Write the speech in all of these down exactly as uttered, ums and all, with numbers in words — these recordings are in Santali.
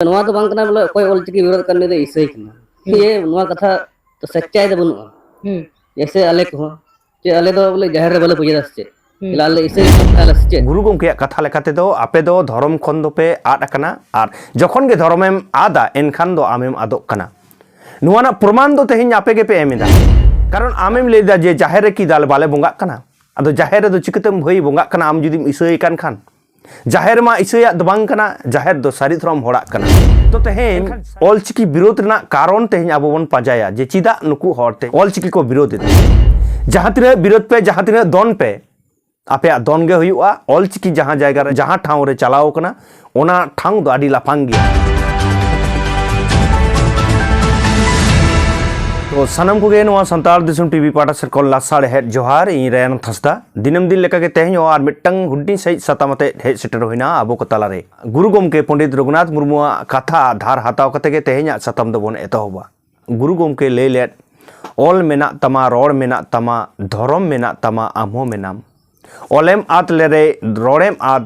ᱱᱚᱣᱟ ᱫᱚ ᱵᱟᱝ ᱠᱟᱱᱟ ᱵᱚᱞᱮ ᱚᱠᱚᱭ ᱚᱞᱪᱤᱠᱤ ᱵᱤᱨᱳᱫ ᱠᱟᱱ ᱩᱱᱤ ᱫᱚ ᱤᱥᱟᱹᱭ ᱠᱟᱱᱟ᱾ ᱦᱩᱸ᱾ ᱤᱭᱟᱹ, ᱱᱚᱣᱟ ᱠᱟᱛᱷᱟ ᱥᱟᱪᱪᱟᱭ ᱫᱚ ᱵᱟᱹᱱᱩᱜᱼᱟ᱾ ᱦᱩᱸ᱾ ᱡᱮᱭᱥᱮ ᱟᱞᱮ ᱠᱚᱦᱚᱸ, ᱪᱮᱫ ᱟᱞᱮ ᱫᱚ ᱵᱚᱞᱮ ᱡᱟᱦᱮᱨ ᱨᱮ ᱵᱟᱞᱮ ᱯᱩᱡᱟᱹᱭᱟ ᱥᱮ ᱪᱮᱫ? ᱦᱩᱸ᱾ ᱪᱮᱫ ᱟᱞᱮ ᱤᱥᱟᱹᱭ ᱠᱟᱱᱟ ᱥᱮ ᱪᱮᱫ? ᱜᱩᱨᱩ ᱜᱚᱢᱠᱮᱭᱟᱜ ᱠᱟᱛᱷᱟ ᱞᱮᱠᱟ ᱛᱮᱫᱚ, ᱟᱯᱮ ᱫᱚ ᱫᱷᱚᱨᱚᱢ ᱠᱷᱚᱱ ᱫᱚᱯᱮ ᱟᱫ ᱟᱠᱟᱱᱟ, ᱟᱨ ᱡᱚᱠᱷᱚᱱ ᱜᱮ ᱫᱷᱚᱨᱚᱢᱮᱢ ᱟᱫᱟ, ᱮᱱᱠᱷᱟᱱ ᱫᱚ ᱟᱢᱮᱢ ᱟᱫᱚᱜ ᱠᱟᱱᱟ᱾ ᱱᱚᱣᱟ ᱨᱮᱱᱟᱜ ᱯᱨᱚᱢᱟᱱ ᱫᱚ ᱛᱮᱦᱮᱧ ᱟᱯᱮ ᱜᱮᱯᱮ ᱮᱢ ᱮᱫᱟ᱾ ᱠᱟᱨᱚᱱ ᱟᱢᱮᱢ ᱞᱟᱹᱭ ᱮᱫᱟ ᱡᱮ ᱡᱟᱦᱮᱨ ᱨᱮ ᱠᱤ ᱫᱟᱞ ᱵᱟᱞᱮ ᱵᱚᱸᱜᱟᱜ ᱠᱟᱱᱟ᱾ ᱟᱫᱚ ᱡᱟᱦᱮᱨ ᱨᱮᱫᱚ ᱪᱤᱠᱟᱹᱛᱮᱢ ᱵᱷᱟᱹᱭ ᱵᱚᱸᱜᱟᱜ ᱠᱟᱱᱟ ᱟᱢ ᱡᱩᱫᱤᱢ ᱤᱥᱟᱹᱭ ᱠᱟᱱ ᱠᱷᱟᱱ? ᱡᱟᱦᱮᱨ ᱢᱟ ᱤᱥᱟᱹᱭᱟᱜ ᱫᱚ ᱵᱟᱝ ᱠᱟᱱᱟ, ᱡᱟᱦᱮᱨ ᱫᱚ ᱥᱟᱹᱨᱤ ᱫᱷᱚᱨᱚᱢ ᱦᱚᱲᱟᱜ ᱠᱟᱱᱟ᱾ ᱛᱚ ᱛᱮᱦᱮᱧ ᱚᱞᱪᱤᱠᱤ ᱵᱤᱨᱳᱫ ᱨᱮᱱᱟᱜ ᱠᱟᱨᱚᱱ ᱛᱮᱦᱮᱧ ᱟᱵᱚ ᱵᱚᱱ ᱯᱟᱸᱡᱟᱭᱟ ᱡᱮ ᱪᱮᱫᱟᱜ ᱱᱩᱠᱩ ᱦᱚᱲ ᱛᱮ ᱚᱞᱪᱤᱠᱤ ᱠᱚ ᱵᱤᱨᱳᱫ ᱮᱫᱟ᱾ ᱡᱟᱦᱟᱸ ᱛᱤᱱᱟᱹᱜ ᱵᱤᱨᱳᱫ ᱯᱮ, ᱡᱟᱦᱟᱸ ᱛᱤᱱᱟᱹᱜ ᱫᱚᱱ ᱯᱮ, ᱟᱯᱮᱭᱟᱜ ᱫᱚᱱ ᱜᱮ ᱦᱩᱭᱩᱜᱼᱟ᱾ ᱚᱞᱪᱤᱠᱤ ᱡᱟᱦᱟᱸ ᱡᱟᱭᱜᱟ ᱨᱮ, ᱡᱟᱦᱟᱸ ᱴᱷᱟᱶ ᱨᱮ ᱪᱟᱞᱟᱣ ᱠᱟᱱᱟ, ᱚᱱᱟ ᱴᱷᱟᱶ ᱫᱚ ᱟᱹᱰᱤ ᱞᱟᱯᱷᱟᱝ ᱜᱮᱭᱟ᱾ ᱛᱚ ᱥᱟᱱᱟᱢ ᱠᱚᱜᱮ ᱱᱚᱣᱟ ᱥᱟᱱᱛᱟᱲ ᱫᱤᱥᱚᱢ ᱴᱤᱵᱷᱤ ᱯᱟᱦᱴᱟ ᱥᱮᱫ ᱠᱷᱚᱱ ᱞᱟᱥᱟᱲ ᱦᱮᱫ ᱡᱚᱦᱟᱨ᱾ ᱤᱧ ᱨᱟᱭᱟᱱ ᱦᱟᱸᱥᱫᱟ᱾ ᱫᱤᱱᱟᱹᱢ ᱫᱤᱱ ᱞᱮᱠᱟᱜᱮ ᱛᱮᱦᱮᱧ ᱦᱚᱸ ᱟᱨ ᱢᱤᱫᱴᱟᱝ ᱦᱩᱰᱤᱧ ᱥᱟᱺᱦᱤᱡ ᱥᱟᱛᱟᱢ ᱟᱛᱮ ᱦᱮᱡ ᱥᱮᱴᱮᱨ ᱦᱩᱭᱱᱟ ᱟᱵᱚ ᱠᱚ ᱛᱟᱞᱟᱨᱮ᱾ ᱜᱩᱨᱩ ᱜᱚᱢᱠᱮ ᱯᱚᱱᱰᱤᱛ ᱨᱚᱜᱷᱩᱱᱟᱛᱷ ᱢᱩᱨᱢᱩᱣᱟᱜ ᱠᱟᱛᱷᱟ ᱫᱷᱟᱨ ᱦᱟᱛᱟᱣ ᱠᱟᱛᱮ ᱜᱮ ᱛᱮᱦᱮᱧᱟᱜ ᱥᱟᱛᱟᱢ ᱫᱚᱵᱚᱱ ᱮᱛᱚᱦᱚᱵᱟ᱾ ᱜᱩᱨᱩ ᱜᱚᱢᱠᱮ ᱞᱟᱹᱭ ᱞᱮᱫ, "ᱚᱞ ᱢᱮᱱᱟᱜ ᱛᱟᱢᱟ, ᱨᱚᱲ ᱢᱮᱱᱟᱜ ᱛᱟᱢᱟ, ᱫᱷᱚᱨᱚᱢ ᱢᱮᱱᱟᱜ ᱛᱟᱢᱟ, ᱟᱢ ᱦᱚᱸ ᱢᱮᱱᱟᱢ᱾ ᱚᱞᱮᱢ ᱟᱫ ᱞᱮᱨᱮ, ᱨᱚᱲᱮᱢ ᱟᱫ,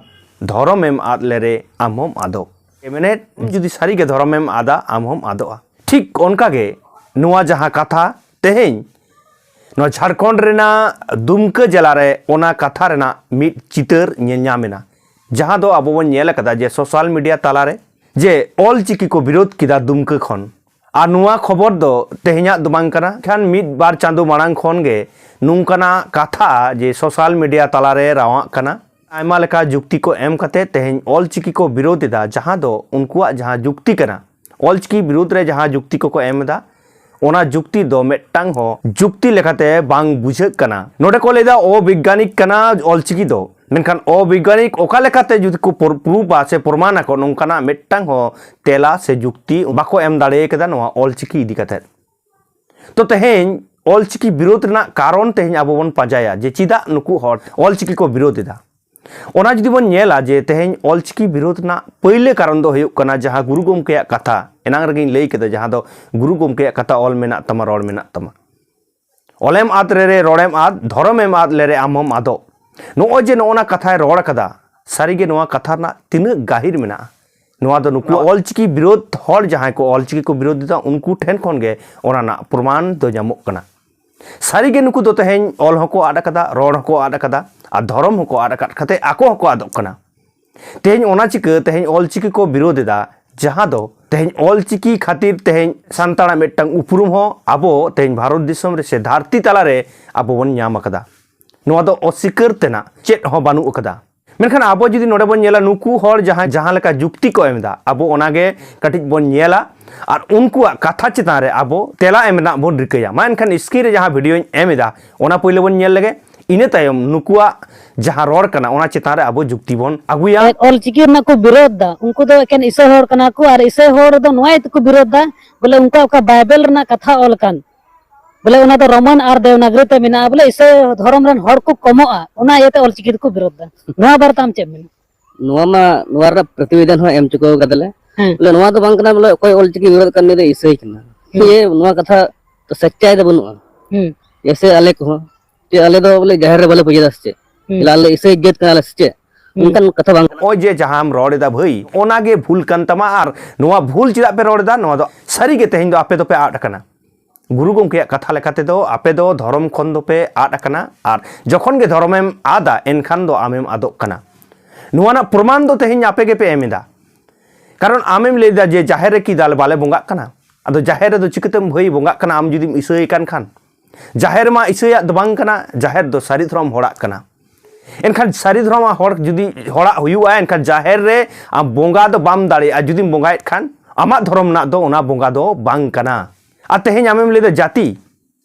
ᱫᱷᱚᱨᱚᱢᱮᱢ ᱟᱫ ᱞᱮᱨᱮ, ᱟᱢ ᱦᱚᱸᱢ ᱟᱫᱚᱜ᱾" ᱢᱮᱱᱮᱫ, ᱡᱩᱫᱤ ᱥᱟᱹᱨᱤᱜᱮ ᱫᱷᱚᱨᱚᱢᱮᱢ ᱟᱫᱟ, ᱟᱢ ᱦᱚᱸᱢ ᱟᱫᱚᱜᱼᱟ᱾ ᱴᱷᱤᱠ ᱚᱱᱠᱟᱜᱮ ᱱᱚᱣᱟ ᱡᱟᱦᱟᱸ ᱠᱟᱛᱷᱟ ᱛᱮᱦᱮᱧ ᱱᱚᱣᱟ ᱡᱷᱟᱲᱠᱷᱚᱸᱰ ᱨᱮᱱᱟᱜ ᱫᱩᱢᱠᱟᱹ ᱡᱮᱞᱟ ᱨᱮ ᱚᱱᱟ ᱠᱟᱛᱷᱟ ᱨᱮᱱᱟᱜ ᱢᱤᱫ ᱪᱤᱛᱟᱹᱨ ᱧᱮᱞ ᱧᱟᱢ ᱮᱱᱟ, ᱡᱟᱦᱟᱸ ᱫᱚ ᱟᱵᱚ ᱵᱚᱱ ᱧᱮᱞ ᱟᱠᱟᱫᱟ ᱡᱮ ᱥᱳᱥᱟᱞ ᱢᱤᱰᱤᱭᱟ ᱛᱟᱞᱟᱨᱮ ᱡᱮ ᱚᱞ ᱪᱤᱠᱤ ᱠᱚ ᱵᱤᱨᱳᱫ ᱠᱮᱫᱟ ᱫᱩᱢᱠᱟᱹ ᱠᱷᱚᱱ᱾ ᱟᱨ ᱱᱚᱣᱟ ᱠᱷᱚᱵᱚᱨ ᱫᱚ ᱛᱮᱦᱮᱧᱟᱜ ᱫᱚ ᱵᱟᱝ ᱠᱟᱱᱟ, ᱠᱷᱟᱱ ᱢᱤᱫ ᱵᱟᱨ ᱪᱟᱸᱫᱳ ᱢᱟᱲᱟᱝ ᱠᱷᱚᱱ ᱜᱮ ᱱᱚᱝᱠᱟᱱᱟᱜ ᱠᱟᱛᱷᱟ ᱡᱮ ᱥᱳᱥᱟᱞ ᱢᱤᱰᱤᱭᱟ ᱛᱟᱞᱟᱨᱮ ᱨᱟᱣᱟᱜ ᱠᱟᱱᱟ᱾ ᱟᱭᱢᱟ ᱞᱮᱠᱟ ᱡᱩᱠᱛᱤ ᱠᱚ ᱮᱢ ᱠᱟᱛᱮ ᱛᱮᱦᱮᱧ ᱚᱞ ᱪᱤᱠᱤ ᱠᱚ ᱵᱤᱨᱳᱫ ᱮᱫᱟ, ᱡᱟᱦᱟᱸ ᱫᱚ ᱩᱱᱠᱩᱣᱟᱜ ᱡᱟᱦᱟᱸ ᱡᱩᱠᱛᱤ ᱠᱟᱱᱟ, ᱚᱞ ᱪᱤᱠᱤ ᱵᱤᱨᱳᱫ ᱨᱮ ᱡᱟᱦᱟᱸ ᱡᱩᱠᱛᱤ ᱠᱚᱠᱚ ᱮᱢ ᱮᱫᱟ, ᱚᱱᱟ ᱡᱩᱠᱛᱤ ᱫᱚ ᱢᱤᱫᱴᱟᱝ ᱦᱚᱸ ᱡᱩᱠᱛᱤ ᱞᱮᱠᱟᱛᱮ ᱵᱟᱝ ᱵᱩᱡᱷᱟᱹᱜ ᱠᱟᱱᱟ᱾ ᱱᱚᱰᱮ ᱠᱚ ᱞᱟᱹᱭᱫᱟ ᱚᱵᱤᱜᱽᱜᱟᱱᱤᱠ ᱠᱟᱱᱟ ᱚᱞ ᱪᱤᱠᱤ ᱫᱚ, ᱢᱮᱱᱠᱷᱟᱱ ᱚᱵᱤᱜᱽᱜᱟᱱᱤᱠ ᱚᱠᱟ ᱞᱮᱠᱟᱛᱮ ᱡᱩᱫᱤ ᱠᱚ ᱯᱩᱨ-, ᱯᱨᱩᱯᱟ ᱥᱮ ᱯᱨᱚᱢᱟᱱ ᱟᱠᱚ, ᱱᱚᱝᱠᱟᱱᱟᱜ ᱢᱤᱫᱴᱟᱝ ᱦᱚᱸ ᱛᱮᱞᱟ ᱥᱮ ᱡᱩᱠᱛᱤ ᱵᱟᱠᱚ ᱮᱢ ᱫᱟᱲᱮ ᱠᱟᱫᱟ ᱱᱚᱣᱟ ᱚᱞ ᱪᱤᱠᱤ ᱤᱫᱤ ᱠᱟᱛᱮ᱾ ᱛᱚ ᱛᱮᱦᱮᱧ ᱚᱞ ᱪᱤᱠᱤ ᱵᱤᱨᱳᱫ ᱨᱮᱱᱟᱜ ᱠᱟᱨᱚᱱ ᱛᱮᱦᱮᱧ ᱟᱵᱚ ᱵᱚᱱ ᱯᱟᱸᱡᱟᱭᱟ ᱡᱮ ᱪᱮᱫᱟᱜ ᱱᱩᱠᱩ ᱦᱚᱲ ᱚᱞ ᱪᱤᱠᱤ ᱠᱚ ᱵᱤᱨᱳᱫ ᱮᱫᱟ᱾ ᱚᱱᱟ ᱡᱩᱫᱤ ᱵᱚᱱ ᱧᱮᱞᱟ ᱡᱮ ᱛᱮᱦᱮᱧ ᱚᱞ ᱪᱤᱠᱤ ᱵᱤᱨᱳᱫ ᱨᱮᱱᱟᱜ ᱯᱟᱹᱭᱞᱟᱹ ᱠᱟᱨᱚᱱ ᱫᱚ ᱦᱩᱭᱩᱜ ᱠᱟᱱᱟ ᱡᱟᱦᱟᱸ ᱜᱩᱨᱩ ᱜᱚᱢᱠᱮᱭᱟᱜ ᱠᱟᱛᱷᱟ, ᱮᱱᱟᱝ ᱨᱮᱜᱮᱧ ᱞᱟᱹᱭ ᱠᱮᱫᱟ, ᱡᱟᱦᱟᱸ ᱫᱚ ᱜᱩᱨᱩ ᱜᱚᱢᱠᱮᱭᱟᱜ ᱠᱟᱛᱷᱟ, "ᱚᱞ ᱢᱮᱱᱟᱜ ᱛᱟᱢᱟ, ᱨᱚᱲ ᱢᱮᱱᱟᱜ ᱛᱟᱢᱟ, ᱚᱞᱮᱢ ᱟᱫ ᱨᱮᱨᱮ ᱨᱚᱲᱮᱢ ᱟᱫ, ᱫᱷᱚᱨᱚᱢᱮᱢ ᱟᱫ ᱞᱮᱨᱮ ᱟᱢ ᱦᱚᱸᱢ ᱟᱫᱚᱜ᱾" ᱱᱚᱜᱼᱚᱭ ᱡᱮ ᱱᱚᱜᱼᱚ ᱱᱟ ᱠᱟᱛᱷᱟᱭ ᱨᱚᱲ ᱠᱟᱫᱟ, ᱥᱟᱹᱨᱤᱜᱮ ᱱᱚᱣᱟ ᱠᱟᱛᱷᱟ ᱨᱮᱱᱟᱜ ᱛᱤᱱᱟᱹᱜ ᱜᱟᱹᱦᱤᱨ ᱢᱮᱱᱟᱜᱼᱟ, ᱱᱚᱣᱟ ᱫᱚ ᱱᱩᱠᱩ ᱚᱞᱪᱤᱠᱤ ᱵᱤᱨᱳᱫᱷ ᱦᱚᱲ ᱡᱟᱦᱟᱸᱭ ᱠᱚ ᱚᱞᱪᱤᱠᱤ ᱠᱚ ᱵᱤᱨᱳᱫᱷ ᱮᱫᱟ, ᱩᱱᱠᱩ ᱴᱷᱮᱱ ᱠᱷᱚᱱ ᱜᱮ ᱚᱱᱟ ᱨᱮᱱᱟᱜ ᱯᱨᱚᱢᱟᱱ ᱫᱚ ᱧᱟᱢᱚᱜ ᱠᱟᱱᱟ᱾ ᱥᱟᱹᱨᱤᱜᱮ ᱱᱩᱠᱩ ᱫᱚ ᱛᱮᱦᱮᱧ ᱚᱞ ᱦᱚᱸᱠᱚ ᱟᱫ ᱟᱠᱟᱫᱟ, ᱨᱚᱲ ᱦᱚᱸᱠᱚ ᱟᱫ ᱟᱠᱟᱫᱟ, ᱟᱨ ᱫᱷᱚᱨᱚᱢ ᱦᱚᱸᱠᱚ ᱟᱫ ᱟᱠᱟᱫ ᱠᱷᱟᱹᱛᱤᱨ ᱟᱠᱚ ᱦᱚᱸᱠᱚ ᱟᱫᱚᱜ ᱠᱟᱱᱟ᱾ ᱛᱮᱦᱮᱧ ᱚᱱᱟ ᱪᱤᱠᱟᱹ ᱛᱮᱦᱮᱧ ᱚᱞᱪᱤᱠᱤ ᱠᱚ ᱵᱤᱨᱳᱫᱷ ᱮᱫᱟ, ᱡᱟᱦᱟᱸ ᱫᱚ ᱛᱮᱦᱮᱧ ᱚᱞᱪᱤᱠᱤ ᱠᱷᱟᱹᱛᱤᱨ ᱛᱮᱦᱮᱧ ᱥᱟᱱᱛᱟᱲᱟᱜ ᱢᱤᱫᱴᱟᱝ ᱩᱯᱨᱩᱢ ᱦᱚᱸ ᱟᱵᱚ ᱛᱮᱦᱮᱧ ᱵᱷᱟᱨᱚᱛ ᱫᱤᱥᱚᱢ ᱨᱮ ᱥᱮ ᱫᱷᱟᱹᱨᱛᱤ ᱛᱟᱞᱟᱨᱮ ᱟᱵᱚ ᱵᱚᱱ ᱧᱟᱢ ᱟᱠᱟᱫᱟ᱾ ᱱᱚᱣᱟ ᱫᱚ ᱚᱥᱤᱠᱟᱹᱨ ᱛᱮᱱᱟᱜ ᱪᱮᱫ ᱦᱚᱸ ᱵᱟᱹᱱᱩᱜ ᱟᱠᱟᱫᱟ᱾ ᱢᱮᱱᱠᱷᱟᱱ ᱟᱵᱚ ᱡᱩᱫᱤ ᱱᱚᱰᱮ ᱵᱚᱱ ᱧᱮᱞᱟ, ᱱᱩᱠᱩ ᱦᱚᱲ ᱡᱟᱦᱟᱸ, ᱡᱟᱦᱟᱸ ᱞᱮᱠᱟ ᱡᱩᱠᱛᱤ ᱠᱚ ᱮᱢ ᱮᱫᱟ, ᱟᱵᱚ ᱚᱱᱟᱜᱮ ᱠᱟᱹᱴᱤᱡ ᱵᱚᱱ ᱧᱮᱞᱟ ᱟᱨ ᱩᱱᱠᱩᱣᱟᱜ ᱠᱟᱛᱷᱟ ᱪᱮᱛᱟᱱ ᱨᱮ ᱟᱵᱚ ᱛᱮᱞᱟ ᱮᱢ ᱨᱮᱱᱟᱜ ᱵᱚᱱ ᱨᱤᱠᱟᱹᱭᱟ᱾ ᱢᱟ ᱮᱱᱠᱷᱟᱱ screen ᱨᱮ ᱡᱟᱦᱟᱸ videoᱧ ᱮᱢ ᱮᱫᱟ, ᱚᱱᱟ ᱯᱳᱭᱞᱳ ᱵᱚᱱ ᱧᱮᱞ ᱞᱮᱜᱮ᱾ ᱤᱱᱟᱹ ᱛᱟᱭᱚᱢ ᱱᱩᱠᱩᱣᱟᱜ ᱡᱟᱦᱟᱸ ᱨᱚᱲ ᱠᱟᱱᱟ, ᱚᱱᱟ ᱪᱮᱛᱟᱱ ᱨᱮ ᱟᱵᱚ ᱡᱩᱠᱛᱤ ᱵᱚᱱ ᱟᱹᱜᱩᱭᱟ᱾ ᱮ, ᱚᱞ ᱪᱤᱠᱤ ᱨᱮᱱᱟᱜ ᱠᱚ ᱵᱤᱨᱳᱫᱷ ᱫᱟ᱾ ᱩᱱᱠᱩ ᱫᱚ ᱮᱠᱮᱱ ᱤᱥᱟᱹᱭ ᱦᱚᱲ ᱠᱟᱱᱟ ᱠᱚ, ᱟᱨ ᱤᱥᱟᱹᱭ ᱦᱚᱲ ᱫᱚ ᱱᱚᱣᱟ ᱤᱭᱟᱹ ᱛᱮᱠᱚ ᱵᱤᱨᱳᱫᱷ ᱫᱟ, ᱵᱚᱞᱮ ᱩᱱᱠᱩᱣᱟᱜ ᱚᱠᱟ ᱵᱟᱭᱵᱮᱞ ᱨᱮᱱᱟᱜ ᱠᱟᱛᱷᱟ ᱚᱞ ᱟᱠᱟᱱ, ᱵᱚᱞᱮ ᱚᱱᱟ ᱫᱚ ᱨᱳᱢᱟᱱ ᱟᱨ ᱫᱮᱵᱽᱱᱟᱜᱽᱨᱤ ᱛᱮ ᱢᱮᱱᱟᱜᱼᱟ, ᱵᱚᱞᱮ ᱤᱥᱟᱹᱭ ᱫᱷᱚᱨᱚᱢ ᱨᱮᱱ ᱦᱚᱲ ᱠᱚ ᱠᱚᱢᱚᱜᱼᱟ, ᱚᱱᱟ ᱤᱭᱟᱹᱛᱮ ᱚᱞ ᱪᱤᱠᱤ ᱫᱚᱠᱚ ᱵᱤᱨᱳᱫᱷ ᱫᱟ᱾ ᱱᱚᱣᱟ ᱵᱟᱨᱮᱛᱮ ᱟᱢ ᱪᱮᱫ ᱮᱢ ᱢᱮᱱᱟ? ᱱᱚᱣᱟ ᱢᱟ, ᱱᱚᱣᱟ ᱨᱮᱱᱟᱜ ᱯᱨᱚᱛᱤᱵᱮᱫᱚᱱ ᱦᱚᱸ ᱮᱢ ᱪᱩᱠᱟᱹᱣ ᱠᱟᱫᱟᱞᱮ᱾ ᱦᱮᱸ᱾ ᱵᱚᱞᱮ ᱱᱚᱣᱟ ᱫᱚ ᱵᱟᱝ ᱠᱟᱱᱟ, ᱵᱚᱞᱮ ᱚᱠᱚᱭ ᱚᱞ ᱪᱤᱠᱤ ᱵᱤᱨᱳᱫᱷ ᱠᱟᱱ, ᱩᱱᱤ ᱫᱚ ᱤᱥᱟᱹᱭ ᱠᱟᱱᱟ᱾ ᱦᱩᱸ᱾ ᱡᱮ ᱱᱚᱣᱟ ᱠᱟᱛᱷᱟ ᱫᱚ ᱥᱟᱪᱪᱟᱭ ᱫᱚ ᱵᱟᱹᱱᱩᱜᱼᱟ᱾ ᱦᱩᱸ᱾ ᱡᱮᱭᱥᱮ ᱟᱞᱮ ᱠᱚᱦᱚᱸ, ᱡᱮ ᱟᱞᱮ ᱫᱚ ᱵᱚᱞᱮ ᱡᱟᱦᱮᱨ ᱨᱮ ᱵᱟᱞᱮ ᱯᱩᱡᱟᱹ ᱫᱟ ᱥᱮ ᱪᱮᱫ? ᱦᱩᱸ᱾ ᱵᱚᱞᱮ ᱟᱞᱮ ᱤᱥᱟᱹᱭ ᱡᱟᱹᱛ ᱠᱟᱱᱟᱞᱮ ᱥᱮ ᱪᱮᱫ? ᱦᱩᱸ᱾ ᱚᱱᱠᱟᱱ ᱠᱟᱛᱷᱟ ᱵᱟᱝ ᱠᱟᱱᱟ᱾ ᱱᱚᱜᱼᱚᱭ ᱡᱮ ᱡᱟᱦᱟᱸᱢ ᱨᱚᱲ ᱮᱫᱟ ᱵᱷᱟᱹᱭ, ᱚᱱᱟ ᱜᱮ ᱵᱷᱩᱞ ᱠᱟᱱ ᱛᱟᱢᱟ᱾ ᱟᱨ ᱱᱚᱣᱟ ᱵᱷᱩᱞ ᱪᱮᱫᱟᱜ ᱯᱮ ᱨᱚᱲ ᱮᱫᱟ? ᱱᱚᱣᱟ ᱫᱚ ᱥᱟᱹᱨᱤ ᱜᱮ ᱛᱮᱦᱮᱧ ᱫᱚ ᱟᱯᱮ ᱫᱚᱯᱮ ᱟᱫ ᱟᱠᱟᱱᱟ᱾ ᱜᱩᱨᱩ ᱜᱚᱢᱠᱮᱭᱟᱜ ᱠᱟᱛᱷᱟ ᱞᱮᱠᱟ ᱛᱮᱫᱚ ᱟᱯᱮ ᱫᱚ ᱫᱷᱚᱨᱚᱢ ᱠᱷᱚᱱ ᱫᱚᱯᱮ ᱟᱫ ᱟᱠᱟᱱᱟ, ᱟᱨ ᱡᱚᱠᱷᱚᱱ ᱜᱮ ᱫᱷᱚᱨᱚᱢᱮᱢ ᱟᱫᱟ, ᱮᱱᱠᱷᱟᱱ ᱫᱚ ᱟᱢᱮᱢ ᱟᱫᱚᱜ ᱠᱟᱱᱟ᱾ ᱱᱚᱣᱟ ᱨᱮᱱᱟᱜ ᱯᱨᱚᱢᱟᱱ ᱫᱚ ᱛᱮᱦᱮᱧ ᱟᱯᱮ ᱜᱮᱯᱮ ᱮᱢ ᱮᱫᱟ᱾ ᱠᱟᱨᱚᱱ ᱟᱢᱮᱢ ᱞᱟᱹᱭ ᱮᱫᱟ ᱡᱮ ᱡᱟᱦᱮᱨ ᱨᱮ ᱠᱤ ᱫᱟᱞ ᱵᱟᱞᱮ ᱵᱚᱸᱜᱟᱜ ᱠᱟᱱᱟ? ᱟᱫᱚ ᱡᱟᱦᱮᱨ ᱨᱮᱫᱚ ᱪᱤᱠᱟᱹᱛᱮᱢ ᱵᱷᱟᱹᱭ ᱵᱚᱸᱜᱟᱜ ᱠᱟᱱᱟ ᱟᱢ ᱡᱩᱫᱤᱢ ᱤᱥᱟᱹᱭ ᱠᱟᱱ ᱠᱷᱟᱱ? ᱡᱟᱦᱮᱨ ᱢᱟ ᱤᱥᱟᱹᱭᱟᱜ ᱫᱚ ᱵᱟᱝ ᱠᱟᱱᱟ, ᱡᱟᱦᱮᱨ ᱫᱚ ᱥᱟᱹᱨᱤ ᱫᱷᱚᱨᱚᱢ ᱦᱚᱲᱟᱜ ᱠᱟᱱᱟ᱾ ᱮᱱᱠᱷᱟᱱ ᱥᱟᱹᱨᱤ ᱫᱷᱚᱨᱚᱢᱟᱜ ᱦᱚᱲ ᱡᱩᱫᱤ ᱦᱚᱲᱟᱜ ᱦᱩᱭᱩᱜᱼᱟ, ᱮᱱᱠᱷᱟᱱ ᱡᱟᱦᱮᱨ ᱨᱮ ᱟᱢ ᱵᱚᱸᱜᱟ ᱫᱚ ᱵᱟᱢ ᱫᱟᱲᱮᱭᱟᱜᱼᱟ᱾ ᱡᱩᱫᱤᱢ ᱵᱚᱸᱜᱟᱭᱮᱫ ᱠᱷᱟᱱ, ᱟᱢᱟᱜ ᱫᱷᱚᱨᱚᱢ ᱨᱮᱱᱟᱜ ᱫᱚ ᱚᱱᱟ ᱵᱚᱸᱜᱟ ᱫᱚ ᱵᱟᱝ ᱠᱟᱱᱟ᱾ ᱟᱨ ᱛᱮᱦᱮᱧ ᱟᱢᱮᱢ ᱞᱟᱹᱭᱫᱟ ᱡᱟᱹᱛᱤ,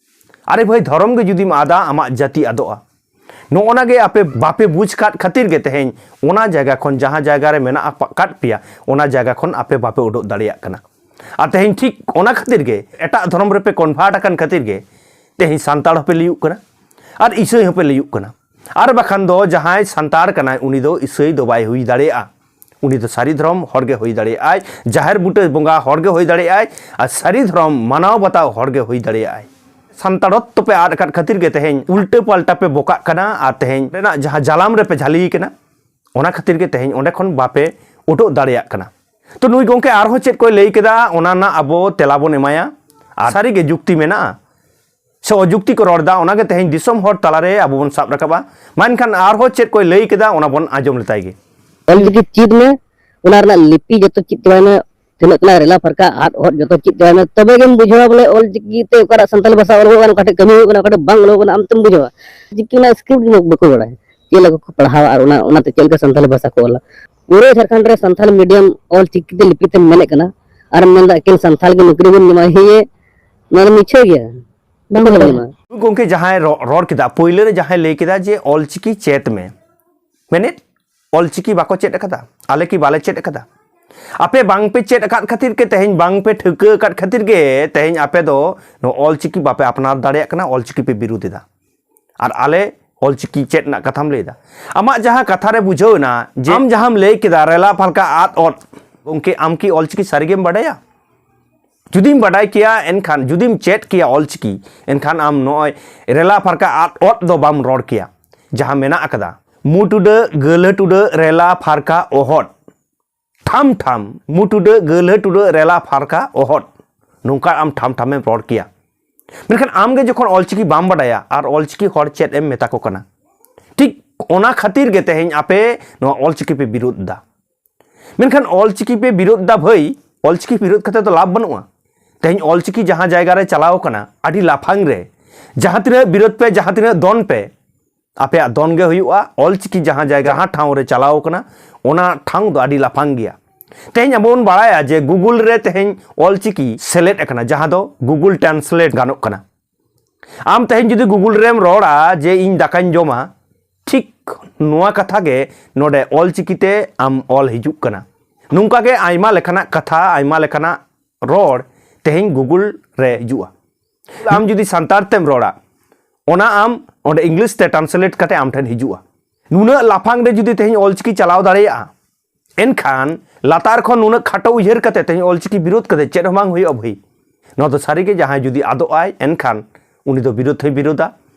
ᱟᱨᱮ ᱵᱷᱟᱹᱭ, ᱫᱷᱚᱨᱚᱢ ᱜᱮ ᱡᱩᱫᱤᱢ ᱟᱫᱟ, ᱟᱢᱟᱜ ᱡᱟᱹᱛᱤ ᱟᱫᱚᱜᱼᱟ᱾ ᱱᱚᱜᱼᱚ ᱱᱟ ᱜᱮ ᱟᱯᱮ ᱵᱟᱯᱮ ᱵᱩᱡᱽ ᱠᱟᱫ ᱠᱷᱟᱹᱛᱤᱨ ᱜᱮ ᱛᱮᱦᱮᱧ ᱚᱱᱟ ᱡᱟᱭᱜᱟ ᱠᱷᱚᱱ, ᱡᱟᱦᱟᱸ ᱡᱟᱭᱜᱟ ᱨᱮ ᱢᱮᱱᱟᱜ ᱟᱠᱟᱫ ᱯᱮᱭᱟ, ᱚᱱᱟ ᱡᱟᱭᱜᱟ ᱠᱷᱚᱱ ᱟᱯᱮ ᱵᱟᱯᱮ ᱩᱰᱩᱠ ᱫᱟᱲᱮᱭᱟᱜ ᱠᱟᱱᱟ᱾ ᱟᱨ ᱛᱮᱦᱮᱧ ᱴᱷᱤᱠ ᱚᱱᱟ ᱠᱷᱟᱹᱛᱤᱨ ᱜᱮ, ᱮᱴᱟᱜ ᱫᱷᱚᱨᱚᱢ ᱨᱮᱯᱮ convert ᱟᱠᱟᱱ ᱠᱷᱟᱹᱛᱤᱨ ᱜᱮ ᱛᱮᱦᱮᱧ ᱥᱟᱱᱛᱟᱲ ᱦᱚᱸᱯᱮ ᱞᱟᱹᱭᱩᱜ ᱠᱟᱱᱟ ᱟᱨ ᱤᱥᱟᱹᱭ ᱦᱚᱸᱯᱮ ᱞᱟᱹᱭᱩᱜ ᱠᱟᱱᱟ᱾ ᱟᱨ ᱵᱟᱠᱷᱟᱱ ᱫᱚ ᱡᱟᱦᱟᱸᱭ ᱥᱟᱱᱛᱟᱲ ᱠᱟᱱᱟᱭ, ᱩᱱᱤ ᱫᱚ ᱤᱥᱟᱹᱭ ᱫᱚ ᱵᱟᱭ ᱦᱩᱭ ᱫᱟᱲᱮᱭᱟᱜᱼᱟ᱾ ᱩᱱᱤ ᱫᱚ ᱥᱟᱹᱨᱤ ᱫᱷᱚᱨᱚᱢ ᱦᱚᱲ ᱜᱮ ᱦᱩᱭ ᱫᱟᱲᱮᱭᱟᱜᱼᱟᱭ, ᱡᱟᱦᱮᱨ ᱵᱩᱴᱟᱹ ᱵᱚᱸᱜᱟ ᱦᱚᱲ ᱜᱮ ᱦᱩᱭ ᱫᱟᱲᱮᱭᱟᱜᱼᱟᱭ, ᱟᱨ ᱥᱟᱹᱨᱤ ᱫᱷᱚᱨᱚᱢ ᱢᱟᱱᱟᱣ ᱵᱟᱛᱟᱣ ᱦᱚᱲ ᱜᱮ ᱦᱩᱭ ᱫᱟᱲᱮᱭᱟᱜᱼᱟᱭ᱾ ᱥᱟᱱᱛᱟᱲᱚᱛᱛᱚ ᱯᱮ ᱟᱫ ᱟᱠᱟᱫ ᱠᱷᱟᱹᱛᱤᱨ ᱜᱮ ᱛᱮᱦᱮᱧ ᱩᱞᱴᱟᱹ ᱯᱟᱞᱴᱟ ᱯᱮ ᱵᱚᱠᱟᱜ ᱠᱟᱱᱟ ᱟᱨ ᱛᱮᱦᱮᱧ ᱚᱸᱰᱮᱱᱟᱜ ᱡᱟᱦᱟᱸ ᱡᱟᱞᱟᱢ ᱨᱮᱯᱮ ᱡᱷᱟᱹᱞᱤ ᱠᱟᱱᱟ, ᱚᱱᱟ ᱠᱷᱟᱹᱛᱤᱨ ᱜᱮ ᱛᱮᱦᱮᱧ ᱚᱸᱰᱮ ᱠᱷᱚᱱ ᱵᱟᱯᱮ ᱩᱰᱩᱠ ᱫᱟᱲᱮᱭᱟᱜ ᱠᱟᱱᱟ᱾ ᱛᱚ ᱱᱩᱭ ᱜᱚᱢᱠᱮ ᱟᱨᱦᱚᱸ ᱪᱮᱫ ᱠᱚᱭ ᱞᱟᱹᱭ ᱠᱮᱫᱟ, ᱚᱱᱟ ᱨᱮᱱᱟᱜ ᱟᱵᱚ ᱛᱮᱞᱟ ᱵᱚᱱ ᱮᱢᱟᱭᱟ᱾ ᱟᱨ ᱥᱟᱹᱨᱤᱜᱮ ᱡᱩᱠᱛᱤ ᱢᱮᱱᱟᱜᱼᱟ ᱥᱮ ᱚᱡᱩᱠᱛᱤ ᱠᱚ ᱨᱚᱲ ᱮᱫᱟ, ᱚᱱᱟᱜᱮ ᱛᱮᱦᱮᱧ ᱫᱤᱥᱚᱢ ᱦᱚᱲ ᱛᱟᱞᱟᱨᱮ ᱟᱵᱚ ᱵᱚᱱ ᱥᱟᱵ ᱨᱟᱠᱟᱵᱟ᱾ ᱢᱮᱱᱠᱷᱟᱱ ᱟᱨᱦᱚᱸ ᱪᱮᱫ ᱠᱚᱭ ᱞᱟᱹᱭ ᱠᱮᱫᱟ, ᱚᱱᱟ ᱵᱚᱱ ᱟᱸᱡᱚᱢ ᱞᱮᱛᱟᱭ ᱜᱮ᱾ ᱚᱞᱪᱤᱠᱤ ᱪᱮᱫ ᱢᱮ, ᱚᱱᱟ ᱨᱮᱱᱟᱜ ᱞᱤᱯᱤ ᱡᱚᱛᱚ ᱪᱮᱫ ᱪᱟᱵᱟᱭ ᱢᱮ, ᱛᱤᱱᱟᱹᱜ ᱠᱟᱱᱟ ᱨᱮᱞᱟ ᱯᱷᱟᱨᱠᱟ ᱟᱫ ᱚᱦᱚᱫ ᱡᱚᱛᱚ ᱪᱮᱫ ᱪᱟᱵᱟᱭ ᱢᱮ, ᱛᱚᱵᱮ ᱜᱮᱢ ᱵᱩᱡᱷᱟᱹᱣᱟ ᱵᱚᱞᱮ ᱚᱞᱪᱤᱠᱤ ᱛᱮ ᱚᱠᱟᱴᱟᱜ ᱥᱟᱱᱛᱟᱲᱤ ᱵᱷᱟᱥᱟ ᱚᱞᱚᱜ ᱠᱟᱱᱟ, ᱚᱠᱟᱴᱷᱮᱡ ᱠᱟᱹᱢᱤ ᱦᱩᱭᱩᱜ ᱠᱟᱱᱟ, ᱚᱠᱟᱴᱷᱮᱡ ᱵᱟᱝ ᱚᱞᱚᱜ ᱠᱟᱱᱟ, ᱟᱢ ᱛᱮᱢ ᱵᱩᱡᱷᱟᱹᱣᱟ᱾ ᱪᱤᱠᱤ ᱚᱱᱟ ᱥᱠᱨᱤᱯᱴ ᱜᱮ ᱵᱟᱠᱚ ᱵᱟᱲᱟᱭᱟ, ᱪᱮᱫ ᱞᱮᱠᱟ ᱠᱚ ᱯᱟᱲᱦᱟᱣᱟ ᱟᱨ ᱚᱱᱟ ᱚᱱᱟᱛᱮ ᱪᱮᱫ ᱞᱮᱠᱟ ᱥᱟᱱᱛᱟᱲᱤ ᱵᱷᱟᱥᱟ ᱠᱚ ᱚᱞᱟ᱾ ᱯᱩᱨᱟᱹ ᱡᱷᱟᱲᱠᱷᱚᱸᱰ ᱨᱮ ᱥᱟᱱᱛᱟᱲ ᱢᱤᱰᱤᱭᱟᱢ ᱚᱞ ᱪᱤᱠᱤ ᱛᱮ ᱞᱤᱯᱤ ᱛᱮᱢ ᱢᱮᱱᱮᱫ ᱠᱟᱱᱟ ᱟᱨ ᱮᱢ ᱢᱮᱱᱫᱟ ᱮᱠᱮᱱ ᱥᱟᱱᱛᱟᱲ ᱜᱮ ᱱᱚᱠᱨᱤ ᱵᱚᱱ ᱧᱟᱢᱟ, ᱦᱮᱸ, ᱱᱚᱣᱟ ᱫᱚ ᱢᱤᱪᱷᱟᱹ ᱜᱮᱭᱟ᱾ ᱵᱟᱝ ᱵᱟᱠᱚ ᱦᱩᱭᱩᱜᱼᱟ᱾ ᱧᱟᱢᱟ᱾ ᱜᱚᱢᱠᱮ ᱡᱟᱦᱟᱸᱭ ᱨᱚ- ᱨᱚᱲ ᱠᱮᱫᱟ, ᱯᱳᱭᱞᱳ ᱨᱮ ᱡᱟᱦᱟᱸᱭ ᱞᱟᱹᱭ ᱠᱮᱫᱟ ᱡᱮ ᱚᱞ ᱪᱤᱠᱤ ᱪᱮᱫ ᱢᱮ, ᱢᱮᱱᱮᱫ ᱚᱞ ᱪᱤᱠᱤ ᱵᱟᱠᱚ ᱪᱮᱫ ᱟᱠᱟᱫᱟ, ᱟᱞᱮ ᱠᱤ ᱵᱟᱞᱮ ᱪᱮᱫ ᱟᱠᱟᱫᱟ? ᱟᱯᱮ ᱵᱟᱝ ᱯᱮ ᱪᱮᱫ ᱟᱠᱟᱫ ᱠᱷᱟᱹᱛᱤᱨ ᱜᱮ, ᱛᱮᱦᱮᱧ ᱵᱟᱝ ᱯᱮ ᱴᱷᱟᱹᱣᱠᱟᱹ ᱟᱠᱟᱫ ᱠᱷᱟᱹᱛᱤᱨ ᱜᱮ ᱛᱮᱦᱮᱧ ᱟᱯᱮ ᱫᱚ ᱱᱚᱣᱟ ᱚᱞ ᱪᱤᱠᱤ ᱵᱟᱯᱮ ᱟᱯᱱᱟᱨ ᱫᱟᱲᱮᱭᱟᱜ ᱠᱟᱱᱟ, ᱚᱞ ᱪᱤᱠᱤ ᱯᱮ ᱵᱤᱨᱩᱫᱷ ᱮᱫᱟ᱾ ᱟᱨ ᱟᱞᱮ ᱚᱞ ᱪᱤᱠᱤ ᱪᱮᱫ ᱨᱮᱱᱟᱜ ᱠᱟᱛᱷᱟᱢ ᱞᱟᱹᱭ ᱮᱫᱟ᱾ ᱟᱢᱟᱜ ᱡᱟᱦᱟᱸ ᱠᱟᱛᱷᱟ ᱨᱮ ᱵᱩᱡᱷᱟᱹᱣ ᱮᱱᱟ ᱡᱮ ᱟᱢ ᱡᱟᱦᱟᱸᱢ ᱞᱟᱹᱭ ᱠᱮᱫᱟ ᱨᱮᱞᱟ ᱯᱷᱟᱨᱠᱟ ᱟᱫ ᱚᱛ, ᱜᱚᱢᱠᱮ ᱟᱢ ᱠᱤ ᱚᱞ ᱪᱤᱠᱤ ᱥᱟᱹᱨᱤ ᱜᱮᱢ ᱵᱟᱰᱟᱭᱟ? ᱡᱩᱫᱤᱢ ᱵᱟᱰᱟᱭ ᱠᱮᱭᱟ, ᱮᱱᱠᱷᱟᱱ ᱡᱩᱫᱤᱢ ᱪᱮᱫ ᱠᱮᱭᱟ ᱚᱞ ᱪᱤᱠᱤ, ᱮᱱᱠᱷᱟᱱ ᱟᱢ ᱱᱚᱜᱼᱚᱭ ᱨᱮᱞᱟ ᱯᱷᱟᱨᱠᱟ ᱟᱫ ᱚᱛ ᱫᱚ ᱵᱟᱢ ᱨᱚᱲ ᱠᱮᱭᱟ᱾ ᱡᱟᱦᱟᱸ ᱢᱮᱱᱟᱜ ᱟᱠᱟᱫᱟ, ᱢᱩ ᱴᱩᱰᱟᱹᱜ ᱜᱟᱹᱞᱦᱟᱹ ᱴᱩᱰᱟᱹᱜ ᱨᱮᱞᱟ ᱯᱷᱟᱨᱠᱟ ᱚᱦᱚᱫ, ᱴᱷᱟᱢ ᱴᱷᱟᱢ ᱢᱩ ᱴᱩᱰᱟᱹᱜ ᱜᱟᱹᱞᱦᱟᱹ ᱴᱩᱰᱟᱹᱜ ᱨᱮᱞᱟ ᱯᱷᱟᱨᱠᱟ ᱚᱦᱚᱫ, ᱱᱚᱝᱠᱟ ᱟᱢ ᱴᱷᱟᱢ ᱴᱷᱟᱢᱮᱢ ᱨᱚᱲ ᱠᱮᱭᱟ᱾ ᱢᱮᱱᱠᱷᱟᱱ ᱟᱢ ᱜᱮ ᱡᱚᱠᱷᱚᱱ ᱚᱞ ᱪᱤᱠᱤ ᱵᱟᱢ ᱵᱟᱰᱟᱭᱟ ᱟᱨ ᱚᱞ ᱪᱤᱠᱤ ᱦᱚᱲ ᱪᱮᱫ ᱮᱢ ᱢᱮᱛᱟ ᱠᱚ ᱠᱟᱱᱟ, ᱴᱷᱤᱠ ᱚᱱᱟ ᱠᱷᱟᱹᱛᱤᱨ ᱜᱮ ᱛᱮᱦᱮᱧ ᱟᱯᱮ ᱱᱚᱣᱟ ᱚᱞ ᱪᱤᱠᱤ ᱯᱮ ᱵᱤᱨᱳᱫᱷ ᱮᱫᱟ᱾ ᱢᱮᱱᱠᱷᱟᱱ ᱚᱞ ᱪᱤᱠᱤ ᱯᱮ ᱵᱤᱨᱳᱫᱷ ᱮᱫᱟ ᱵᱷᱟᱹᱭ, ᱚᱞ ᱪᱤᱠᱤ ᱵᱤᱨᱳᱫᱷ ᱠᱟᱛᱮ ᱫᱚ ᱞᱟᱵᱷ ᱵᱟᱹᱱᱩᱜᱼᱟ᱾ ᱛᱮᱦᱮᱧ ᱚᱞ ᱪᱤᱠᱤ ᱡᱟᱦᱟᱸ ᱡᱟᱭᱜᱟ ᱨᱮ ᱪᱟᱞᱟᱣ ᱠᱟᱱᱟ, ᱟᱹᱰᱤ ᱞᱟᱯᱷᱟᱝ ᱨᱮ, ᱡᱟᱦᱟᱸ ᱛᱤᱱᱟᱹᱜ ᱵᱤᱨᱳᱫᱷ ᱯᱮ, ᱡᱟᱦᱟᱸ ᱛᱤᱱᱟᱹᱜ ᱫᱚᱱ ᱯᱮ, ᱟᱯᱮᱭᱟᱜ ᱫᱚᱱ ᱜᱮ ᱦᱩᱭᱩᱜᱼᱟ᱾ ᱚᱞ ᱪᱤᱠᱤ ᱡᱟᱦᱟᱸ ᱡᱟᱭᱜᱟ, ᱡᱟᱦᱟᱸ ᱴᱷᱟᱶ ᱨᱮ ᱪᱟᱞᱟᱣ ᱠᱟᱱᱟ, ᱚᱱᱟ ᱴᱷᱟᱶ ᱫᱚ ᱟᱹᱰᱤ ᱞᱟᱯᱷᱟᱝ ᱜᱮᱭᱟ᱾ ᱛᱮᱦᱮᱧ ᱟᱵᱚ ᱵᱚᱱ ᱵᱟᱲᱟᱭᱟ ᱡᱮ Google ᱨᱮ ᱛᱮᱦᱮᱧ ᱚᱞ ᱪᱤᱠᱤ ᱥᱮᱞᱮᱫ ᱟᱠᱟᱱᱟ, ᱡᱟᱦᱟᱸ ᱫᱚ Google Translate ᱜᱟᱱᱚᱜ ᱠᱟᱱᱟ᱾ ᱟᱢ ᱛᱮᱦᱮᱧ ᱡᱩᱫᱤ Google ᱨᱮᱢ ᱨᱚᱲᱟ ᱡᱮ ᱤᱧ ᱫᱟᱠᱟᱧ ᱡᱚᱢᱟ, ᱴᱷᱤᱠ ᱱᱚᱣᱟ ᱠᱟᱛᱷᱟ ᱜᱮ ᱱᱚᱰᱮ ᱚᱞ ᱪᱤᱠᱤ ᱛᱮ ᱟᱢ ᱚᱞ ᱦᱤᱡᱩᱜ ᱠᱟᱱᱟ᱾ ᱱᱚᱝᱠᱟ ᱜᱮ ᱟᱭᱢᱟ ᱞᱮᱠᱟᱱᱟᱜ ᱠᱟᱛᱷᱟ, ᱟᱭᱢᱟ ᱞᱮᱠᱟᱱᱟᱜ ᱨᱚᱲ ᱛᱮᱦᱮᱧ Google ᱨᱮ ᱦᱤᱡᱩᱜᱼᱟ᱾ ᱟᱢ ᱡᱩᱫᱤ ᱥᱟᱱᱛᱟᱲ ᱛᱮᱢ ᱨᱚᱲᱟ, ᱚᱱᱟ ᱟᱢ ᱚᱸᱰᱮ English ᱛᱮ translate ᱠᱟᱛᱮ ᱟᱢ ᱴᱷᱮᱱ ᱦᱤᱡᱩᱜᱼᱟ᱾ ᱱᱩᱱᱟᱹᱜ ᱞᱟᱯᱷᱟᱝ ᱨᱮ ᱡᱩᱫᱤ ᱛᱮᱦᱮᱧ ᱚᱞ ᱪᱤᱠᱤ ᱪᱟᱞᱟᱣ ᱫᱟᱲᱮᱭᱟᱜᱼᱟ, ᱮᱱᱠᱷᱟᱱ ᱞᱟᱛᱟᱨ ᱠᱷᱚᱱ ᱱᱩᱱᱟᱹᱜ ᱠᱷᱟᱴᱚ ᱩᱭᱦᱟᱹᱨ ᱠᱟᱛᱮ ᱛᱮᱦᱮᱧ ᱚᱞ ᱪᱤᱠᱤ ᱵᱤᱨᱳᱫᱷ ᱠᱟᱛᱮ ᱪᱮᱫ ᱦᱚᱸ ᱵᱟᱝ ᱦᱩᱭᱩᱜᱼᱟ ᱵᱷᱟᱹᱭ᱾ ᱱᱚᱣᱟ ᱫᱚ ᱥᱟᱹᱨᱤ ᱜᱮ, ᱡᱟᱦᱟᱸᱭ ᱡᱩᱫᱤ ᱟᱫᱚᱜ ᱟᱭ, ᱮᱱᱠᱷᱟᱱ ᱩᱱᱤ ᱫᱚ ᱵᱤᱨᱳᱫᱷ ᱦᱚᱸᱭ ᱵᱤᱨᱳᱫᱷᱟ᱾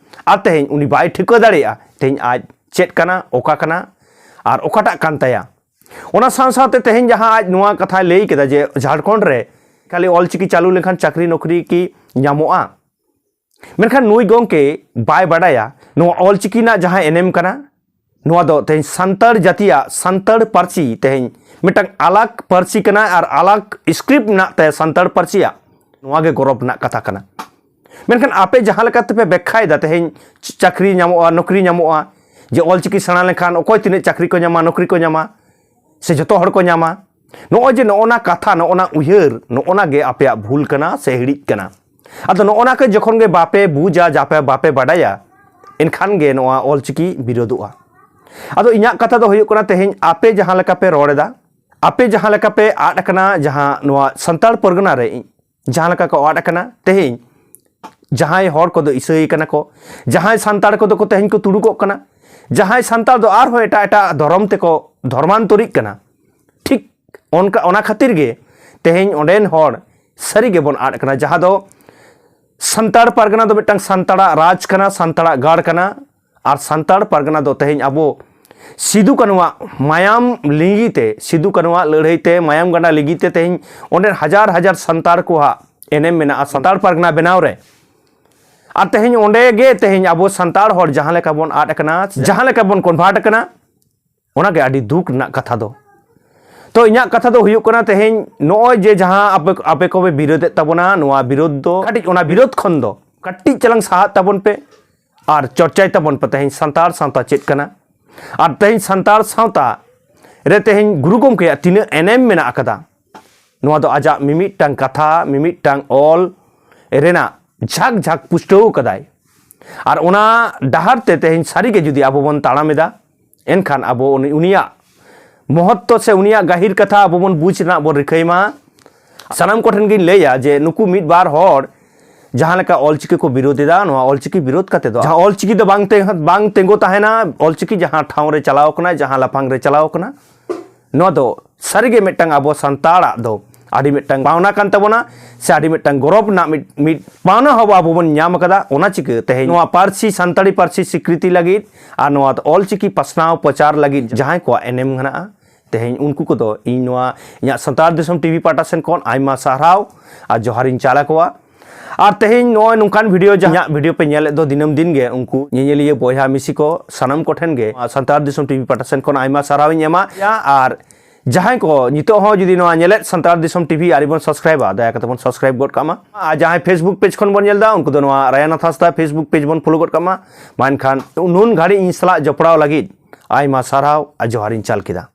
ᱟᱨ ᱛᱮᱦᱮᱧ ᱩᱱᱤ ᱵᱟᱭ ᱴᱷᱤᱠᱟᱹ ᱫᱟᱲᱮᱭᱟᱜᱼᱟ ᱛᱮᱦᱮᱧ ᱟᱡ ᱪᱮᱫ ᱠᱟᱱᱟ, ᱚᱠᱟ ᱠᱟᱱᱟ ᱟᱨ ᱚᱠᱟᱴᱟᱜ ᱠᱟᱱ ᱛᱟᱭᱟ᱾ ᱚᱱᱟ ᱥᱟᱶ ᱥᱟᱶᱛᱮ ᱛᱮᱦᱮᱧ ᱡᱟᱦᱟᱸ ᱟᱡ ᱱᱚᱣᱟ ᱠᱟᱛᱷᱟᱭ ᱞᱟᱹᱭ ᱠᱮᱫᱟ ᱡᱮ ᱡᱷᱟᱲᱠᱷᱚᱸᱰ ᱨᱮ ᱠᱷᱟᱹᱞᱤ ᱚᱞᱪᱤᱠᱤ ᱪᱟᱹᱞᱩ ᱞᱮᱱᱠᱷᱟᱱ ᱪᱟᱹᱠᱨᱤ ᱱᱚᱠᱨᱤ ᱠᱤ ᱧᱟᱢᱚᱜᱼᱟ, ᱢᱮᱱᱠᱷᱟᱱ ᱱᱩᱭ ᱜᱚᱢᱠᱮ ᱵᱟᱭ ᱵᱟᱰᱟᱭᱟ ᱱᱚᱣᱟ ᱚᱞᱪᱤᱠᱤ ᱨᱮᱱᱟᱜ ᱡᱟᱦᱟᱸ ᱮᱱᱮᱢ ᱠᱟᱱᱟ, ᱱᱚᱣᱟ ᱫᱚ ᱛᱮᱦᱮᱧ ᱥᱟᱱᱛᱟᱲ ᱡᱟᱹᱛᱤᱭᱟᱜ, ᱥᱟᱱᱛᱟᱲ ᱯᱟᱹᱨᱥᱤ ᱛᱮᱦᱮᱧ ᱢᱤᱫᱴᱟᱝ ᱟᱞᱟᱜᱽ ᱯᱟᱹᱨᱥᱤ ᱠᱟᱱᱟ ᱟᱨ ᱟᱞᱟᱜᱽ script ᱢᱮᱱᱟᱜ ᱛᱟᱭᱟ ᱥᱟᱱᱛᱟᱲ ᱯᱟᱹᱨᱥᱤᱭᱟᱜ᱾ ᱱᱚᱣᱟ ᱜᱮ ᱜᱚᱨᱚᱵᱽ ᱨᱮᱱᱟᱜ ᱠᱟᱛᱷᱟ ᱠᱟᱱᱟ᱾ ᱢᱮᱱᱠᱷᱟᱱ ᱟᱯᱮ ᱡᱟᱦᱟᱸ ᱞᱮᱠᱟ ᱛᱮᱯᱮ ᱵᱮᱠᱠᱷᱟᱭᱮᱫᱟ, ᱛᱮᱦᱮᱧ ᱪᱟᱹᱠᱨᱤ ᱧᱟᱢᱚᱜᱼᱟ, ᱱᱚᱠᱨᱤ ᱧᱟᱢᱚᱜᱼᱟ, ᱡᱮ ᱚᱞᱪᱤᱠᱤ ᱥᱮᱬᱟ ᱞᱮᱱᱠᱷᱟᱱ ᱚᱠᱚᱭ ᱛᱤᱱᱟᱹᱜ ᱪᱟᱹᱠᱨᱤ ᱠᱚ ᱧᱟᱢᱟ, ᱱᱚᱠᱨᱤ ᱠᱚ ᱧᱟᱢᱟ, ᱥᱮ ᱡᱚᱛᱚ ᱦᱚᱲ ᱠᱚ ᱧᱟᱢᱟ, ᱱᱚᱜᱼᱚᱭ ᱡᱮ ᱱᱚᱜᱼᱚ ᱱᱟ ᱠᱟᱛᱷᱟ, ᱱᱚᱜᱼᱚ ᱱᱟ ᱩᱭᱦᱟᱹᱨ, ᱱᱚᱜᱼᱚ ᱱᱟ ᱜᱮ ᱟᱯᱮᱭᱟᱜ ᱵᱷᱩᱞ ᱠᱟᱱᱟ ᱥᱮ ᱦᱤᱲᱤᱡ ᱠᱟᱱᱟ᱾ ᱟᱫᱚ ᱱᱚᱜᱼᱚ ᱱᱟ ᱠᱚ ᱡᱚᱠᱷᱚᱱ ᱜᱮ ᱵᱟᱯᱮ ᱵᱩᱡᱟ, ᱡᱟᱯᱮ ᱵᱟᱯᱮ ᱵᱟᱰᱟᱭᱟ, ᱮᱱᱠᱷᱟᱱ ᱜᱮ ᱱᱚᱣᱟ ᱚᱞᱪᱤᱠᱤ ᱵᱤᱨᱳᱫᱚᱜᱼᱟ᱾ ᱟᱫᱚ ᱤᱧᱟᱹᱜ ᱠᱟᱛᱷᱟ ᱫᱚ ᱦᱩᱭᱩᱜ ᱠᱟᱱᱟ, ᱛᱮᱦᱮᱧ ᱟᱯᱮ ᱡᱟᱦᱟᱸ ᱞᱮᱠᱟ ᱯᱮ ᱨᱚᱲ ᱮᱫᱟ, ᱟᱯᱮ ᱡᱟᱦᱟᱸ ᱞᱮᱠᱟ ᱯᱮ ᱟᱫ ᱟᱠᱟᱱᱟ, ᱡᱟᱦᱟᱸ ᱱᱚᱣᱟ ᱥᱟᱱᱛᱟᱲ ᱯᱟᱨᱜᱟᱱᱟ ᱨᱮ ᱡᱟᱦᱟᱸ ᱞᱮᱠᱟ ᱠᱚ ᱟᱫ ᱟᱠᱟᱱᱟ, ᱛᱮᱦᱮᱧ ᱡᱟᱦᱟᱸᱭ ᱦᱚᱲ ᱠᱚᱫᱚ ᱤᱥᱟᱹᱭ ᱠᱟᱱᱟ ᱠᱚ, ᱡᱟᱦᱟᱸᱭ ᱥᱟᱱᱛᱟᱲ ᱠᱚᱫᱚ ᱠᱚ ᱛᱮᱦᱮᱧ ᱠᱚ ᱛᱩᱲᱩᱠᱚᱜ ᱠᱟᱱᱟ, ᱡᱟᱦᱟᱸᱭ ᱥᱟᱱᱛᱟᱲ ᱫᱚ ᱟᱨᱦᱚᱸ ᱮᱴᱟᱜ ᱮᱴᱟᱜ ᱫᱷᱚᱨᱚᱢ ᱛᱮᱠᱚ ᱫᱷᱚᱨᱢᱟᱱᱛᱚᱨᱤᱜ ᱠᱟᱱᱟ᱾ ᱴᱷᱤᱠ ᱚᱱᱠᱟ, ᱚᱱᱟ ᱠᱷᱟᱹᱛᱤᱨ ᱜᱮ ᱛᱮᱦᱮᱧ ᱚᱸᱰᱮᱱ ᱦᱚᱲ ᱥᱟᱹᱨᱤ ᱜᱮᱵᱚᱱ ᱟᱫ ᱠᱟᱱᱟ᱾ ᱡᱟᱦᱟᱸ ᱫᱚ ᱥᱟᱱᱛᱟᱲ ᱯᱟᱨᱜᱟᱱᱟ ᱫᱚ ᱢᱤᱫᱴᱟᱝ ᱥᱟᱱᱛᱟᱲᱟᱜ ᱨᱟᱡᱽ ᱠᱟᱱᱟ, ᱥᱟᱱᱛᱟᱲᱟᱜ ᱜᱟᱲ ᱠᱟᱱᱟ᱾ ᱟᱨ ᱥᱟᱱᱛᱟᱲ ᱯᱟᱨᱜᱟᱱᱟ ᱫᱚ ᱛᱮᱦᱮᱧ ᱟᱵᱚ ᱥᱤᱫᱩ ᱠᱟᱹᱱᱩᱣᱟᱜ ᱢᱟᱭᱟᱢ ᱞᱤᱸᱜᱤ ᱛᱮ, ᱥᱤᱫᱩ ᱠᱟᱹᱱᱩᱣᱟᱜ ᱞᱟᱹᱲᱦᱟᱹᱭ ᱛᱮ ᱢᱟᱭᱟᱢ ᱜᱟᱰᱟ ᱞᱤᱸᱜᱤ ᱛᱮ ᱛᱮᱦᱮᱧ ᱚᱸᱰᱮ ᱦᱟᱡᱟᱨ ᱦᱟᱡᱟᱨ ᱥᱟᱱᱛᱟᱲ ᱠᱚᱣᱟᱜ ᱮᱱᱮᱢ ᱢᱮᱱᱟᱜᱼᱟ ᱥᱟᱱᱛᱟᱲ ᱯᱟᱨᱜᱟᱱᱟ ᱵᱮᱱᱟᱣ ᱨᱮ᱾ ᱟᱨ ᱛᱮᱦᱮᱧ ᱚᱸᱰᱮ ᱜᱮ ᱛᱮᱦᱮᱧ ᱟᱵᱚ ᱥᱟᱱᱛᱟᱲ ᱦᱚᱲ ᱡᱟᱦᱟᱸ ᱞᱮᱠᱟ ᱵᱚᱱ ᱟᱫ ᱟᱠᱟᱱᱟ, ᱡᱟᱦᱟᱸ ᱞᱮᱠᱟ ᱵᱚᱱ convert ᱟᱠᱟᱱᱟ, ᱚᱱᱟᱜᱮ ᱟᱹᱰᱤ ᱫᱩᱠ ᱨᱮᱱᱟᱜ ᱠᱟᱛᱷᱟ ᱫᱚ᱾ ᱛᱚ ᱤᱧᱟᱹᱜ ᱠᱟᱛᱷᱟ ᱫᱚ ᱦᱩᱭᱩᱜ ᱠᱟᱱᱟ, ᱛᱮᱦᱮᱧ ᱱᱚᱜᱼᱚᱭ ᱡᱮ ᱡᱟᱦᱟᱸ ᱟᱯᱮ, ᱟᱯᱮ ᱠᱚᱯᱮ ᱵᱤᱨᱳᱫᱮᱫ ᱛᱟᱵᱚᱱᱟ, ᱱᱚᱣᱟ ᱵᱤᱨᱳᱫ ᱫᱚ ᱠᱟᱹᱴᱤᱡ, ᱚᱱᱟ ᱵᱤᱨᱳᱫ ᱠᱷᱚᱱ ᱫᱚ ᱠᱟᱹᱴᱤᱡ ᱪᱟᱞᱟᱝ ᱥᱟᱦᱟᱜ ᱛᱟᱵᱚᱱ ᱯᱮ ᱟᱨ ᱪᱚᱨᱪᱟᱭ ᱛᱟᱵᱚᱱ ᱯᱮ ᱛᱮᱦᱮᱧ ᱥᱟᱱᱛᱟᱲ ᱥᱟᱶᱛᱟ ᱪᱮᱫ ᱠᱟᱱᱟ᱾ ᱟᱨ ᱛᱮᱦᱮᱧ ᱥᱟᱱᱛᱟᱲ ᱥᱟᱶᱛᱟ ᱨᱮ ᱛᱮᱦᱮᱧ ᱜᱩᱨᱩ ᱜᱚᱢᱠᱮᱭᱟᱜ ᱛᱤᱱᱟᱹᱜ ᱮᱱᱮᱢ ᱢᱮᱱᱟᱜ ᱟᱠᱟᱫᱟ, ᱱᱚᱣᱟ ᱫᱚ ᱟᱡᱟᱜ ᱢᱤᱢᱤᱫᱴᱟᱝ ᱠᱟᱛᱷᱟ, ᱢᱤᱢᱤᱫᱴᱟᱝ ᱚᱞ ᱨᱮᱱᱟᱜ ᱡᱷᱟᱠ ᱡᱷᱟᱠ ᱯᱩᱥᱴᱟᱹᱣ ᱠᱟᱫᱟᱭ᱾ ᱟᱨ ᱚᱱᱟ ᱰᱟᱦᱟᱨ ᱛᱮ ᱛᱮᱦᱮᱧ ᱥᱟᱹᱨᱤᱜᱮ ᱡᱩᱫᱤ ᱟᱵᱚ ᱵᱚᱱ ᱛᱟᱲᱟᱢ ᱮᱫᱟ, ᱮᱱᱠᱷᱟᱱ ᱟᱵᱚ ᱩᱱᱤ, ᱩᱱᱤᱭᱟᱜ ᱢᱚᱦᱚᱛᱛᱚ ᱥᱮ ᱩᱱᱤᱭᱟᱜ ᱜᱟᱹᱦᱤᱨ ᱠᱟᱛᱷᱟ ᱟᱵᱚ ᱵᱚᱱ ᱵᱩᱡᱽ ᱨᱮᱱᱟᱜ ᱵᱚᱱ ᱨᱤᱠᱟᱹᱭ ᱢᱟ᱾ ᱥᱟᱱᱟᱢ ᱠᱚᱴᱷᱮᱱ ᱜᱤᱧ ᱞᱟᱹᱭᱟ ᱡᱮ ᱱᱩᱠᱩ ᱢᱤᱫ ᱵᱟᱨ ᱦᱚᱲ ᱡᱟᱦᱟᱸ ᱞᱮᱠᱟ ᱚᱞᱪᱤᱠᱤ ᱠᱚ ᱵᱤᱨᱳᱫ ᱮᱫᱟ, ᱱᱚᱣᱟ ᱚᱞᱪᱤᱠᱤ ᱵᱤᱨᱳᱫ ᱠᱟᱛᱮ ᱫᱚ ᱡᱟᱦᱟᱸ ᱚᱞᱪᱤᱠᱤ ᱫᱚ ᱵᱟᱝ ᱛᱮ-, ᱵᱟᱝ ᱛᱮᱸᱜᱚ ᱛᱟᱦᱮᱱᱟ, ᱚᱞᱪᱤᱠᱤ ᱡᱟᱦᱟᱸ ᱴᱷᱟᱶ ᱨᱮ ᱪᱟᱞᱟᱣ ᱠᱟᱱᱟ, ᱡᱟᱦᱟᱸ ᱞᱟᱯᱷᱟᱝ ᱨᱮ ᱪᱟᱞᱟᱣ ᱠᱟᱱᱟ, ᱱᱚᱣᱟ ᱫᱚ ᱥᱟᱹᱨᱤᱜᱮ ᱢᱤᱫᱴᱟᱝ ᱟᱵᱚ ᱥᱟᱱᱛᱟᱲᱟᱜ ᱫᱚ ᱟᱹᱰᱤ ᱢᱤᱫᱴᱟᱝ ᱯᱟᱣᱱᱟ ᱠᱟᱱ ᱛᱟᱵᱚᱱᱟ, ᱥᱮ ᱟᱹᱰᱤ ᱢᱤᱫᱴᱟᱝ ᱜᱚᱨᱚᱵᱽ ᱨᱮᱱᱟᱜ ᱢᱤᱫ, ᱢᱤᱫ ᱯᱟᱣᱱᱟ ᱦᱚᱸ ᱟᱵᱚ ᱵᱚᱱ ᱧᱟᱢ ᱟᱠᱟᱫᱟ᱾ ᱚᱱᱟ ᱪᱤᱠᱟᱹ ᱛᱮᱦᱮᱧ ᱱᱚᱣᱟ ᱯᱟᱹᱨᱥᱤ, ᱥᱟᱱᱛᱟᱲᱤ ᱯᱟᱹᱨᱥᱤ ᱥᱤᱠᱨᱤᱛᱤ ᱞᱟᱹᱜᱤᱫ ᱟᱨ ᱱᱚᱣᱟ ᱚᱞᱪᱤᱠᱤ ᱯᱟᱥᱱᱟᱣ ᱯᱨᱚᱪᱟᱨ ᱞᱟᱹᱜᱤᱫ ᱡᱟᱦᱟᱸᱭ ᱠᱚᱣᱟᱜ ᱮᱱᱮᱢ ᱢᱮᱱᱟᱜᱼᱟ, ᱛᱮᱦᱮᱧ ᱩᱱᱠᱩ ᱠᱚᱫᱚ ᱤᱧ ᱱᱚᱣᱟ ᱤᱧᱟᱹᱜ ᱥᱟᱱᱛᱟᱲ ᱫᱤᱥᱚᱢ ᱴᱤᱵᱷᱤ ᱯᱟᱦᱴᱟ ᱥᱮᱱ ᱠᱷᱚᱱ ᱟᱭᱢᱟ ᱥᱟᱨᱦᱟᱣ ᱟᱨ ᱡᱚᱦᱟᱨᱤᱧ ᱪᱟᱞ ᱟᱠᱚᱣᱟ᱾ ᱟᱨ ᱛᱮᱦᱮᱧ ᱱᱚᱜᱼᱚᱭ ᱱᱚᱝᱠᱟᱱ ᱵᱷᱤᱰᱤᱭᱳ, ᱡᱟᱦᱟᱸ ᱤᱧᱟᱹᱜ ᱵᱷᱤᱰᱤᱭᱳ ᱯᱮ ᱧᱮᱞᱮᱫ ᱫᱚ ᱫᱤᱱᱟᱹᱢ ᱫᱤᱱ ᱜᱮ, ᱩᱱᱠᱩ ᱧᱮᱧᱮᱞᱤᱭᱟᱹ ᱵᱚᱭᱦᱟ ᱢᱤᱥᱤ ᱠᱚ ᱥᱟᱱᱟᱢ ᱠᱚᱴᱷᱮᱱ ᱜᱮ ᱥᱟᱱᱛᱟᱲ ᱫᱤᱥᱚᱢ ᱴᱤᱵᱷᱤ ᱯᱟᱦᱴᱟ ᱥᱮᱱ ᱠᱷᱚᱱ ᱟᱭᱢᱟ ᱥᱟᱨᱦᱟᱣᱤᱧ ᱮᱢᱟ᱾ ᱟᱨ ᱡᱟᱦᱟᱸᱭ ᱠᱚ ᱱᱤᱛᱚᱜ ᱦᱚᱸ ᱡᱩᱫᱤ ᱱᱚᱣᱟ ᱧᱮᱞᱮᱫ ᱥᱟᱱᱛᱟᱲ ᱫᱤᱥᱚᱢ ᱴᱤᱵᱷᱤ ᱟᱹᱣᱨᱤ ᱵᱚᱱ ᱥᱟᱵᱥᱠᱨᱟᱭᱤᱵᱟ, ᱫᱟᱭᱟ ᱠᱟᱛᱮ ᱵᱚᱱ ᱥᱟᱵᱥᱠᱨᱟᱭᱤᱵ ᱜᱚᱫ ᱠᱟᱜ ᱢᱟ᱾ ᱟᱨ ᱡᱟᱦᱟᱸᱭ ᱯᱷᱮᱥᱵᱩᱠ ᱯᱮᱡᱽ ᱠᱷᱚᱱ ᱵᱚᱱ ᱧᱮᱞ ᱮᱫᱟ, ᱩᱱᱠᱩ ᱫᱚ ᱱᱚᱣᱟ ᱨᱟᱭᱟᱱᱟᱛᱷ ᱦᱟᱸᱥᱫᱟ ᱯᱷᱮᱥᱵᱩᱠ ᱯᱮᱡᱽ ᱵᱚᱱ ᱯᱷᱚᱞᱳ ᱜᱚᱫ ᱠᱟᱜ ᱢᱟ᱾ ᱢᱟ ᱮᱱᱠᱷᱟᱱ ᱱᱩᱱ ᱜᱷᱟᱹᱲᱤᱡ ᱤᱧ ᱥᱟᱞᱟᱜ ᱡᱚᱯᱲᱟᱣ ᱞᱟᱹᱜᱤᱫ ᱟᱭᱢᱟ ᱥᱟᱨᱦᱟᱣ ᱟᱨ ᱡᱚᱦᱟᱨᱤᱧ ᱪᱟᱞ ᱠᱮᱫᱟ᱾